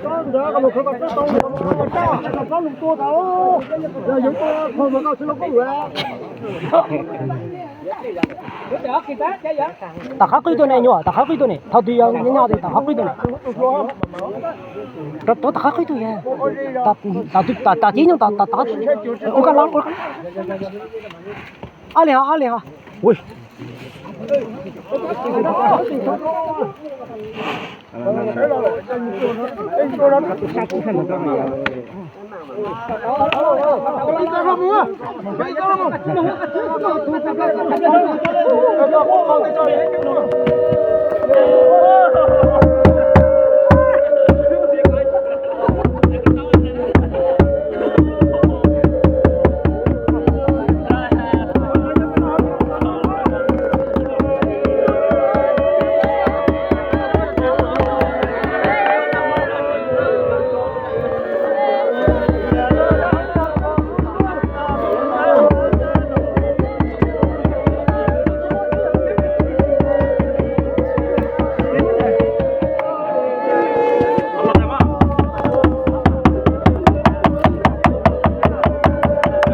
Tam qhab qwj tuaj ne nyuam, tam qhab qwj tuaj ne, thaum twg yog nyob nyob tas tam qhab qwj tuaj ne. Rov rov tam qhab qwj tuaj yog. Tam cib nyoog tas tas tas. Ua kab lab ua kab lab. Ab li ho ab li ho. Ui.